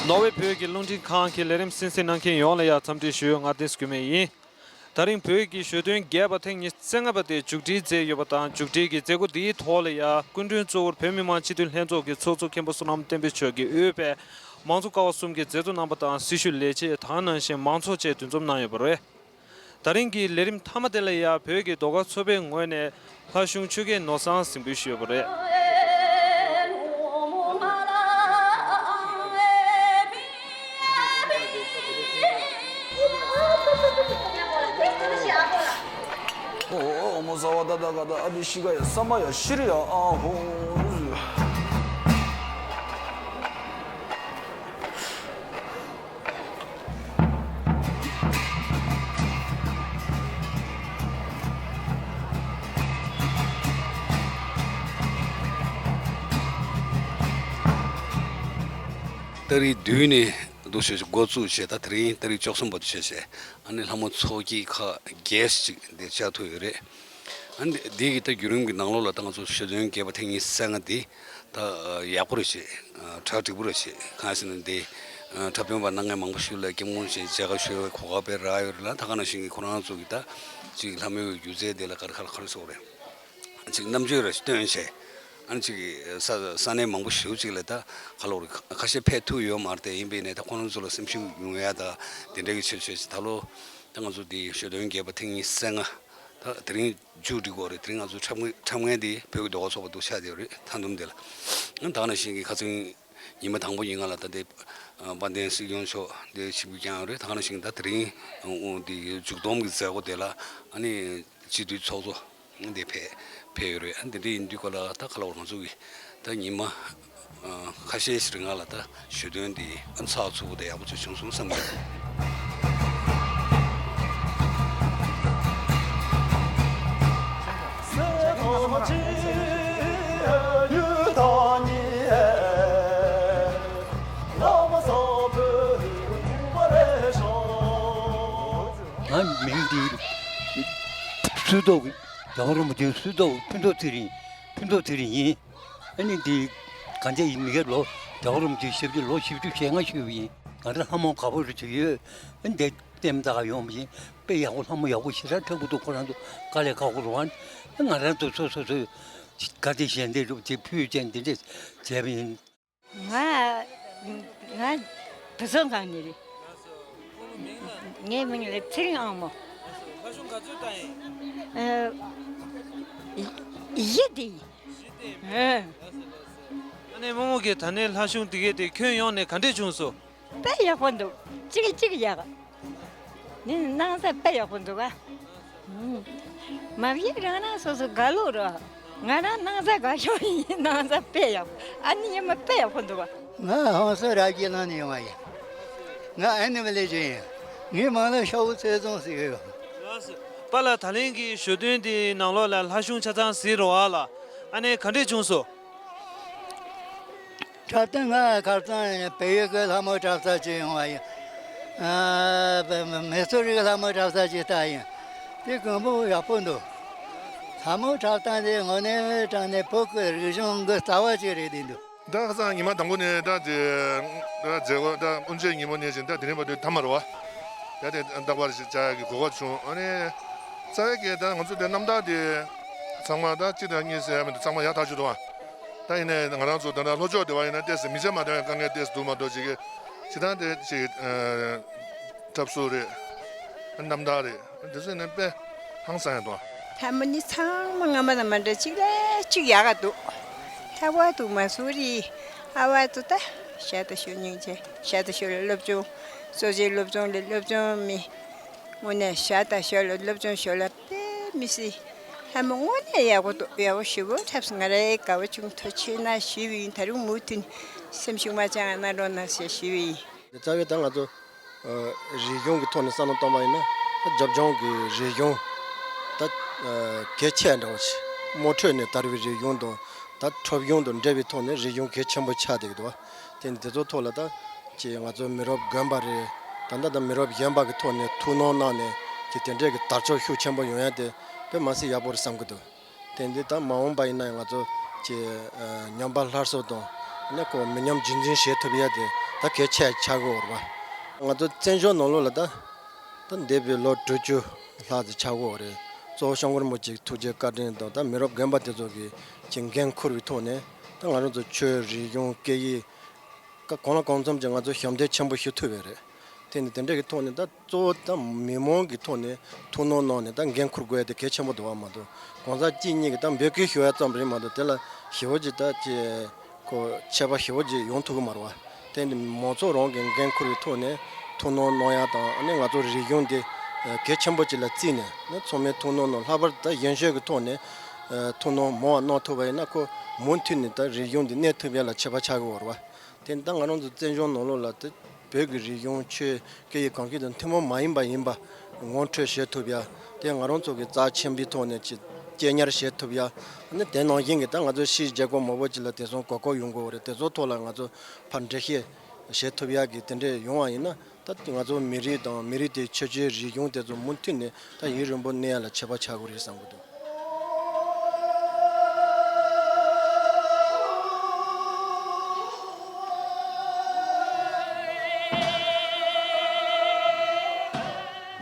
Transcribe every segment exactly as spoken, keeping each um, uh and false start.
ནོར་ཝེ་བོད་ཀྱི་རླུང་འཕྲིན་ཁང་གི་ལས་རིམ་གསན་གཟིགས་གནང་མཁན་ཡོངས་ལ་ཡང་འཚམས་འདྲི་ཞུ། ང་བསྟན་འཛིན་སྐྱོ་མེད་ཡིན། ད་རིང་བོད་ཀྱི་ཞོ་སྟོན་རྒྱས་པ་ཐེངས་ཉི་ཤུ་རྩ་ལྔ་པ་དེ་མཇུག་སྒྲིལ་མཛད་ཡོད་པ་དང་། མཇུག་སྒྲིལ་གྱི་མཛད་སྒོ་འདིའི་ཐོག་ལ་ཡང་སྐུ་མགྲོན་གཙོ་བོར་བོད་མི་མང་སྤྱི་འཐུས་ལྷན་ཚོགས་ཀྱི་ཚོགས་གཙོ་མཁན་པོ་བསོད་ནམས་བསྟན་འཕེལ་མཆོག་གིས་དབུས་པའི་མང་གཙོ་ཀ་བ་གསུམ་གྱི་མཛད་གཙོ་རྣམ་པ་དང་། སྲི་ཞུ་ལས་བྱེད་དང་ནང་བཞིན་མང་ཚོགས་བཅས་འདུ་འཛོམས་གནང་ཡོད་པ་རེད། ད་རིང་གི་ལས་རིམ་མཐའ་མ་དེ་ལ་ཡང་བོད་ཀྱི་ཟློས་གར་ཚོགས་པའི་ངོས་ནས་ལྷ་གཞུང་ཆོས་སྐད་ནོར་བཟང་གཟིགས་འབུལ་ཞུས་ཡོད་པ་རེད། ཏ་རིག་བདུན་ནས་འདུག་སེ་འགོ་བཙུགས་བྱས། ད་དེ་རིང་ཏ་རིག་བཅུ་གསུམ་བར་དུ་བྱས་བྱས། ཨ་ནི་ལྷ་མོ་ཚོགས་ཀྱི་ཁག་བརྒྱད་ཅིག་འདིར་བཅར་ཐུབ་ཡོད་རེད། ཨ་ནི་འདི་གི་ད་བརྒྱུད་རིམ་གྱི་ནང་ལོགས་ལ་ད་ང་ཚོ་ཞོ་སྟོན་རྒྱས་པ་ཐེངས་ཉི་ཤུ་རྩ་ལྔ་འདི་ད་ཡག་པོ་རེད་བྱས། གྲ་འགྲིག་པོ་རེད་བྱས། གང་ཡིན་ཟེར་ན་འདི་འཁྲབ་སྟོན་པ་སྣ་ལྔའི་མང་པོ་ཞིག་ལ་སྐྱབས་མགོན་ཞིག་མཇལ་ཁ་ཞུ་བའི་གོ་སྐབས་དཔེ་རག་ཡོད་རེད་ལ། ད་ག་ནང་བཞིན་གྱི་ཁོ་རང་ཚོ་གི་ད་ཅིག་ལྷ་མོའི་སྒྱུ་རྩལ་འདི་ལ་ག་རེ་ག་རེ་ག་རེ་ཟེར་དགོས་རེད། ཅིག་རྣམ་དཔྱོད་རེ་སྟོན་བྱས། ཨ་ནི་ཅིག་ས་ས་གནས་མང་པོ་ཞེ་པོ་ཅིག་ལ་ད་ག་ལབ་དགོས་རེད། ཁ་ཤས་ཕེབས་ཐུབ་ཡོད་མ་རེད་དེ། ཡིན་པས་ནས་ད་ཁོང་རྣམ་ཚོ་ལ་སེམས་ཤུགས་ཡོང་ཡ་ད་དེ་འདྲ་གི་ཆེད་བྱས་ད་ལོ་ད་ང་ཚོ་འདི་ཞོ་སྟོན་རྒྱས་པ་ཐེངས་ཉི་ཤུ་རྩ་ལྔ་ད་དེ་རིང་མཇུག་སྒྲིལ་གྱི་ཡོད་རེད། དེ་རིང་ང་ཚོ་འཁྲབ་མཁན་འཁྲབ་མཁན་འདི་བོད་ཀྱི་ཟློས་གར་ཚོགས་པ་འདུག་ཆགས་བསྡད་ཡོད་རེད། མཐའ་སྡོམ་འདི་ལ་ད་ག་ནང་བཞིན་གྱི་ཁ་སང་ཉི་མ་དང་པོ་ཉིན་ང་ལ་ད་ལྟའི་དཔལ་ལྡན་སྲིད་སྐྱོང་མཆོག་འདིར་ཆིབས་བསྒྱུར་བསྐྱངས་ཡོད་རེད། ད་ག་ནང་བཞིན་ད་དེ་རིང་འདི་མཇུག་སྡོམ་གྱི་མཛད་སྒོ་དེ་ལ་ཨ་ནི་སྤྱི་འཐུས་ཚོགས་གཙོ་འདི་ཕེབས་ཕེབས་ཡོད་རེད། ཨ་འདི་འདྲ་ཡིན་དུས་ག་ལ་ད་ག་ལབ་དགོས་རེད། ང་ཚོ་གི་ད་ཉི་མ་ཁ་ཤས་ཤིག་རིང་ང་ལ་ད་ཞོ་སྟོན་འདི་ཨ་ཚགས་ཚུད་པོ་དང་ཡག་པོ་ཅིག་བྱུང་སོང་བསམ་གྱི་འདུག་ང་མིང་འདི་སུས་འདོགས། རྒྱལ་བ་རིན་པོ་ཆེ་སུས་འདོགས། ཕུན་ཚོགས་ཚེ་རིང་། ཕུན་ཚོགས་ཚེ་རིང་ཡིན། ཨ་ནི་འདི་གང་ཅི་ཡིན་མི་སྐད་ལོ། རྒྱལ་བ་རིན་པོ་ཆེ་ཞབས་ཕྱི་ལོ་བཞི་བཅུ་ཞེ་ལྔ་བཞུགས་པ་ཡིན། ང་རང་ལྷ་མོ་དགའ་པོ་རེ་བྱེད་ཡོད། ཨ་ནི་འདི་ལྟད་མོ་ལྟ་ག་ཡོང་བ་ཡིན། དཔེ་ཡག་པོ། ལྷ་མོ་ཡག་པོ་ཞེ་དྲག་འཁྲབ་ཀྱི་འདུག་ཁོ་རང་ཚོ་དཀའ་ལས་ཁག་པོ་རེད་བ། ང་རང་ཚོ་སོ་སོ་སོའི་དགའ་སྟོན་ཞལ་འདེབས་རུ་དེ་ཕུལ་བྱས་འདི་འདྲས་བྱས་པ་ཡིན། ང་ང་བུ་བཟང་ཁང་ནས་རེད། ངའི་མིང་ལ་ཚེ་རིང་དབང་མོ། ལྷ་གཞུང་ག་ཚོད་བཏང་ཡིན། ཨ། བཞི་དེ་ཡིན། བཞི་དེ་ཡིན། ཨ་ནི་རྨོ་མོ་གིས་ད་ནས་ལྷ་གཞུང་དེ་གས་དེ་ཁྱོན་ཡོངས་ནས་ག་འདྲས་བྱུང་སོང་། དཔེ་ཡག་པོ་འདུག་གཅིག་གཅིག་ཡག་ནི་སྣང་ས་དཔེ་ཡག་པོ་འདུག་ཨ། མ་གཞི་རང་རང་སོ་སོ་དགའ་ལོ་རོ། ང་རང་སྣང་ས་དགའ་ཤོས་ཡིན། སྣང་ས་དཔེ་ཡག་ཨ་ནི་ཉི་མ་དཔེ་ཡག་པོ་འདུག་ཨ། ང་ཧོན་སུར་རབ་རྒྱས་གླིང་ནས་ཡོང་བ་ཡིན། ང་ཨ་ནེ་མི་ལེ་ཇོ་ཡིན། ངའི་མིང་ལ་ཤ་བོ་ཚེ་བཟང་ཟེར་གྱི་ཡོད། ལགས་སོ། པཱ་ལགས། ད་ལན་གྱི་ཞོ་སྟོན་དེའི་ནང་ལོགས་ལ་ལྷ་གཞུང་ཆ་ཚང་གཟིགས་རོགས་ཨ་ལགས། ཨ་ནི་ག་འདྲས་བྱུང་སོང་། འཁྲབ་སྟོན་ང་ཁ་སང་བལ་ཡུལ་གྱི་ལྷ་མོ་འཁྲབ་ས་ཅིག་ཡོང་བ་ཡིན། ཨ། མེ་སོར་རི་གི་ལྷ་མོ་འཁྲབ་ས་ཅིག་ལྟ་ཡིན། དེ་གང་པོ་ཡག་པོ་འདུག་ལྷ་མོ་འཁྲབ་སྟངས་དེ་དངོས་གནས་དྲང་གནས་བོད་ཀྱི་རིག་གཞུང་གི་རྩ་བ་ཅིག་རེད་བསྡད་འདུག་ད་ཁ་སང་ཉི་མ་དང་པོ་ནས་ད་དེ་ད་མཛད་སྒོ་ད་དབུ་འབྱེད་ཉིན་མོ་ནས་བཞིན་ད་དེ་རིང་བར་དུ་མཐའ་མ་རེད་བ། ད་དེ་རྟག་པར་ཞིག་བཅར་ཡག་གི་གོ་སྐབས་བྱུང་། ཨ་ནི་རྩ་བའི་གི་ད་ང་ཚོ་དེ་རྣམ་ཐར་དེ་ཚང་མ་ད་གཅིག་དང་གཉིས་ཟེར་ཡ་མི་འདུག་ཚང་མ་ཡག་ཐག་ཆོད་འདུག་བ། ད་ཡིན་ནའི་ང་རང་ཚོ་ད་ལྟ་ལྷོ་ཕྱོགས་དེ་བ་ཡིན་ན་ཏོག་ཙམ་མི་ཚེ་མ་འདང་བའི་དཀའ་ངལ་ཏོག་ཙམ་འདུག་མ་གཏོགས་ཅིག་གི་ཅི་ད་དེ་ཅིག་འཁྲབ་སྲོལ་རེད། རྣམ་ཐར་རེད། འདི་ཚོ་ནི་དཔེ་ཧང་སང་ཡག་འདུག་ལྷ་མོ་ནི་ཚང་མ་སྔ་མ་དང་མ་འདྲ་གཅིག་ལས་གཅིག་ཡག་ག་འདུག་ལྷག་པར་དུ་མ་སུ་རི་ཨ་བ་དུ་ད་ཤ་ད་ཤོ་སྙིང་རྗེ། ཤ་ད་ཤོ་ལ་སློབ་སྦྱོང་གཙོ་ཆེ་སློབ་སྦྱོང་ལས་སློབ་སྦྱོང་མི་དངོས་གནས་ཤ་ད་ཤོ་ལ་སློབ་སྦྱོང་ཤོ་ལ་དཔེ་མི་སྲིད་ལྷ་མོ་དངོས་གནས་ཡག་པོ་འདུག་ཡག་པོ་ཞེ་པོ་འཁྲབ་སོང་། ང་རའི་དགའ་བ་ཆུང་ཐོ་ཆེ་ན་ཞུས་པ་ཡིན། ད་རུང་མུ་མཐུད་སེམས་ཤུགས་མ་ཆག་གནང་རོགས་གནང་ཞེས་ཞུས་པ་ཡིན། རྩ་བའི་ད་ང་ཚོ་རིག་གཞུང་གི་ཐོག་ནས་བསམ་བློ་བཏང་བ་ཡིན་ན། རྒྱབ་ལྗོངས་ཀྱི་རིག་གཞུང་ད་གལ་ཆེ་འདྲ་བོ་ཞིག་དམངས་ཁྲོད་ནས་དར་བའི་རིག་གཞུང་དང་ད་ཁྲོམ་གཞུང་དང་འབྲེལ་བའི་ཐོག་ནས་རིག་གཞུང་གལ་ཆེན་པོ་ཆགས་བསྡད་ཀྱི་འདུག་བ། དེ་འདི་ཚོ་ཐོག་ལ་ད་ཅིག་ང་ཚོ་མི་རབས་རྒན་པ་རེད། ད་ལྟ་ད་མི་རབས་གཞོན་པ་གི་ཐོག་ནས་ཐུགས་སྣང་གནང་ནས་ཅིག་དེ་འདྲའི་གི་དར་ལྕོག་ཤུགས་ཆེན་པོ་ཡོང་ཡ་དེ་དཔེ་མ་སྲིད་ཡག་པོ་རེད་བསམ་གྱི་འདུག་དེ་འདི་ད་མ་འོངས་པ་ཡིན་ན་ང་ཚོ་ཅིག་ཉམས་པ་སླར་གསོ་དང་ནས་ཁོ་མི་ཉམས་རྒྱུན་འཛིན་བྱེད་ཐུབ་ཡ་དེ་ ད་གལ་ཆེ་ཆགས་ཀྱི་ཡོད་རེད་པ། ང་ཚོ་བཙན་བྱོལ་ནང་ལོགས་ལ་ད་ད་འདས་པའི་ལོ་དྲུག་ཅུ་ལྷག་ཙམ་ཆགས་ཀྱི་ཡོད་རེད། གཙོ་བོ་སྐྱབས་མགོན་རིན་པོ་ཆེའི་ཐུགས་རྗེ་བཀའ་དྲིན་དང་ད་མི་རབས་རྒན་པ་དེ་ཚོ་གིས་ཀྱི་འགན་འཁུར་བའི་ཐོག་ནས་ད་ང་རང་ཚོ་ཆོས་རིག་གཞུང་སྐད་ཡིག་ག་གང་ལ་གང་འཚམ་ཅིག་ང་ཚོ་ཞབས་འདེགས་ཆེན་པོ་ཞུ་ཐུབ་པ་རེད། དེ་ནི་དེ་འདྲ་གི་ཐོག་ནས་ད་གཙོ་བོ་ད་མི་མང་གི་ཐོག་ནས་ཐུགས་སྣང་གནང་ནས་ད་འགན་འཁུར་དགོས་ཡ་དེ་གལ་ཆེན་པོ་འདུག་བ་མ་གཏོགས་གང་ཟག་གཅིག་གཉིས་ཀྱིས་ད་འབོད་སྐུལ་ཞུ་ཡ་ཙམ་རེད་མ་གཏོགས་དེ་ལ་ཞེ་པོ་ཅིག་ད་ཅི་ཁོ་ཁྱད་པར་ཞེ་པོ་ཅིག་ཡོང་ཐུབ་ཀྱི་མ་རེད་བ། དེ་ནི་མང་ཚོགས་རང་གིས་འགན་འཁུར་བའི་ཐོག་ནས་ཐུགས་སྣང་གནང་ཡ་དང་ཨ་ནི་ང་ཚོ་རིག་གཞུང་འདི་གལ་ཆེན་པོ་ཅིག་ལ་བརྩིས་ནས་ནི་ཚང་མས་ཐུགས་སྣང་གནང་། ལྷག་པར་ད་གཞོན་གཞོན་གྱི་ཐོག་ནས་ཐུགས་སྣང་མང་བ་གནང་ཐུབ་པ་ཡིན་ན་ཁོ་མུ་མཐུད་ནས་ད་རིག་གཞུང་འདི་གནས་ཐུབ་ཡ་ལ་ཁྱད་པར་ཆགས་ཀྱི་ཡོད་རེད་བ། དེ་ནི་ད་ང་རང་ཚོ་བཙན་བྱོལ་ནང་ལོགས་ལ་དེ་བོད་ཀྱི་རིག་གཞུང་ཆོས་སྐད་ཡིག་གང་གི་དང་ཐུན་མོང་མ་ཡིན་པ་ཡིན་པ་ངོ་སྤྲོད་བྱེད་ཐུབ་ཡ། དེ་ང་རང་ཚོ་གི་རྩ་ཆེན་པོའི་ཐོག་ནས་ཅིག་གཅེས་ཉར་བྱེད་ཐུབ་ཡ། ཨ་ནི་དེ་ནང་བཞིན་གྱི་ད་ང་ཚོ་ཕྱིའི་རྒྱལ་ཁབ་མང་པོ་ཅིག་ལ་དེང་སང་གོ་སྐབས་ཡོང་གི་ཡོད་རེད། དེ་ཚོ་ཐོག་ལ་ང་ཚོ་ཕར་འགྲེལ་བཤད་བྱེད་ཐུབ་ཡ་གི་དེ་འདྲས་ཡོང་བ་ཡིན་ན་ད་ང་ཚོ་མི་རིགས་དང་མི་རིགས་དེའི་ཆོས་བརྒྱུད་རིག་གཞུང་དེ་ཚོ་མུ་མཐུད་ནས་ད་ཡུན་རིང་པོ་གནས་ཡ་ལ་ཁྱད་པར་ཆགས་ཀྱི་རེད་བསམ་གྱི་འདུག་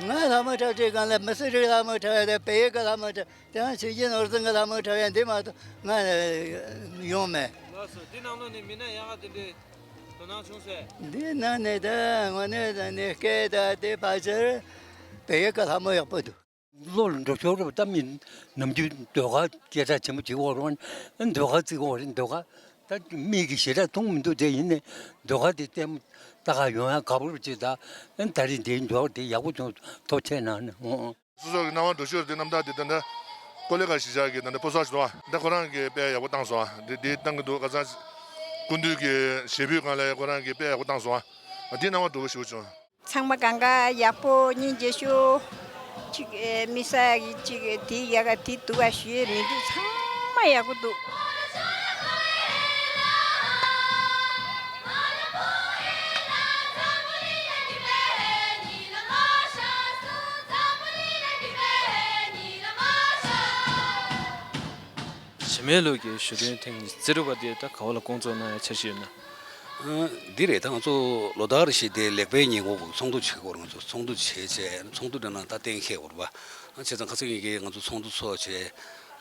ང་ལྷ་མོ་འཁྲབ་ཁྲིད་སྒང་ལ་མི་སེར་རིགས་ལྷ་མོ་འཁྲབ་ཡ་དང་བལ་ཡུལ་གྱི་ལྷ་མོ་འཁྲབ། དེ་ཡང་ཆོས་རྒྱལ་ནོར་བཟང་གི་ལྷ་མོ་འཁྲབ་ཡ་འདི་མ་གཏོགས་ང་ཡོང་མེད། ལགས་སོ། འདི་ནང་ལོགས་ནས་མི་སྣ་ཡག་ག་དེ་འདྲའི་དོ་སྣང་བྱུང་ཟེར། འདི་ནང་ནས་ད་དངོས་གནས་ད་ནས་སྐད་ད་དེ་ཕལ་ཆེར་བལ་ཡུལ་གྱི་ལྷ་མོ་ཡག་པོ་འདུག་བློ་ལ་འགྲོ་ཆོག་རེད་པ། ད་མི་ནམ་རྒྱུན་ཟློས་གར་སྐད་གྲགས་ཆེན་པོ་བྱེད་འོག་རོགས་ཟློས་གར་བརྩི་གི་འོག་རེད། ཟློས་གར་ད་མིག་གི་ཞེ་དྲག་མཐོང་མི་འདུག་དེ་ཡིན་ནའི་ཟློས་གར་དེ་ལྟད་མོ་ལྟ་ག་ཡོང་ཡ་དགའ་པོ་རེད་པ། ཅིག་ད་ད་རིང་དེའི་ཟློས་གར་དེ་ཡག་པོ་བྱུང་། ཐུགས་རྗེ་ཆེ་གནང་ནས། ཨོ། སོ་སོ་གི་སྣང་བ་འགྲོ་ཤོར་དེ་རྣམ་ཐར་དེ་ད་ལྟ་ཀོ་ལི་གྷལ་གཞིས་ཆགས་ཀྱི་ད་ལྟ་ཕོ་གསར་ཞིག་འདུག་ཨ། ད་ཁོ་རང་གིས་དཔེ་ཡག་པོ་བཏང་སོང་ཨ། དེ་དེ་བཏང་གི་འདུག་ཁ་སང་སྐུ་མདུན་གྱི་ཞལ་འབོད་སྒང་ལ་ཁོ་རང་གིས་དཔེ་ཡག་པོ་བཏང་སོང་ཨ། དེ་སྣང་བ་འགྲོ་བོ་ཞིག་བྱུང་། ཚང་མ་གང་ག་ཡག་པོ་སྙིང་རྗེ་ཤོས། ཅིག་ཨེ་མི་ས་ཡ་གི་ཅིག་དེ་ཡག་ག་དེ་སྡུག་ག་ཞུ་ཡས་མི་འདུག་ཚང་མ་ཡག་པོ་འདུག་གཞི་མེད་ལུགས་ཀྱི་ཞུ་སྟོན་ཐེངས་ཉི་ཤུ་རྩ་དྲུག་པ་དེ་ད་ག་བ་ལ་སྐོང་ཚོགས་གནང་ཡ་འཆར་གཞི་ཡོད་ན། ཨ། འདི་རེད། ད་ང་ཚོ་ལོ་ལྟར་བཞིན་དེ་ལེགས་པའི་ཉིན་གུང་ཚོགས་འདུ་བྱེད་དགོས་རེད། ང་ཚོ་ཚོགས་འདུ་བྱས་བྱས་ཚོགས་འདུ་དེ་ནང་ད་གཏན་འཁེལ་དགོས་རེད་པ། ཨ། བྱས་ཙང་ཁ་སང་ཉིན་གྱི་ང་ཚོ་ཚོགས་འདུ་ཚོགས་བྱས།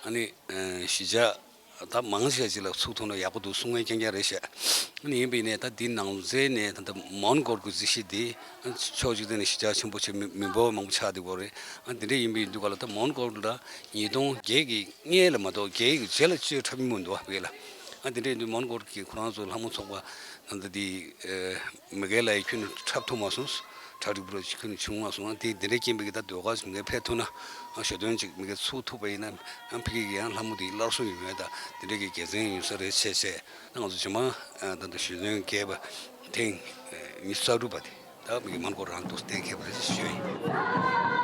ཨ་ནི་ཨ་གཞིས་ཆགས་ད་མང་ཆེ་ཅིག་ལ་ཚུགས་ཐུབ་ན་ཡག་པོ་འདུག་གསུང་མཁན་རྐྱང་རྐྱང་རེད་ཤག་ཨ་ནི་ཡིན་པ་ཡིན་ནའི་ད་འདི་ནང་ཚན་ནས་ད་ལྟ་མོན་གྷོ་གི་གཟི་བརྗིད་འདི་ཕྱོགས་གཅིག་ནས་གཞིས་ཆགས་ཆེན་པོ་ཆེ་མི་མི་འབོར་མང་པོ་ཆགས་བསྡད་ཡོད་རེད། ཨ། འདི་འདྲ་ཡིན་པ་ཡིན་དུས་ག་ལ་ད་མོན་གྷོ་ལ་ཉིས་སྟོང་བརྒྱད་ཀྱི་སྔས་ལ་མ་གཏོགས་བརྒྱད་ཀྱི་རྗེས་ལ་ཅིག་འཁྲབ་མྱོང་མི་འདུག་བ་བོད་ལ། ཨ། འདི་འདྲ་ཡིན་དུས་མོན་གྷོ་གི་ཁོ་རང་ཚོ་ལྷ་མོ་ཚོགས་པ་ད་ལྟ་འདི་ཨ་མི་སྒེར་ལ་ཡི་ཁྱོན་ནས་འཁྲབ་ཐུབ་མ་སོང་། གྲ་སྒྲིག་པོ་ཁྱོན་ནས་བྱུང་མ་སོང་། ཨ། དེ་འདི་འདྲའི་རྐྱེན་པས་ཀྱི་ད་ཟློས་གར་མི་སྒེར་ཕེབས་ཐུབ་ན། ཨ། ཞོ་སྟོན་ཅིག་མི་སྒེར་ཚུགས་ཐུབ་པ་ཡིན་ན། ཨ། ཕ་གི་གི་ཡང་ལྷ་མོ་འདི་སླར་གསོ་ཡོང་ཡས་ད་འདི་འདྲའི་གི་དགེ་མཚན་ཡོང་ས་རེད་བྱས་བྱས། ད་ང་ཚོ་རྗེས་མ་ཨ་ད་ལྟ་ཞོ་སྟོན་རྒྱས་པ་ཐེངས་ཨ་ཉི་ཤུ་རྩ་དྲུག་པ་དེ་ད་མི་སྒེར་མོན་གྷོ་རང་དུ་གཏན་འཁེལ་བ་རེད་ཞུ་ཡིན།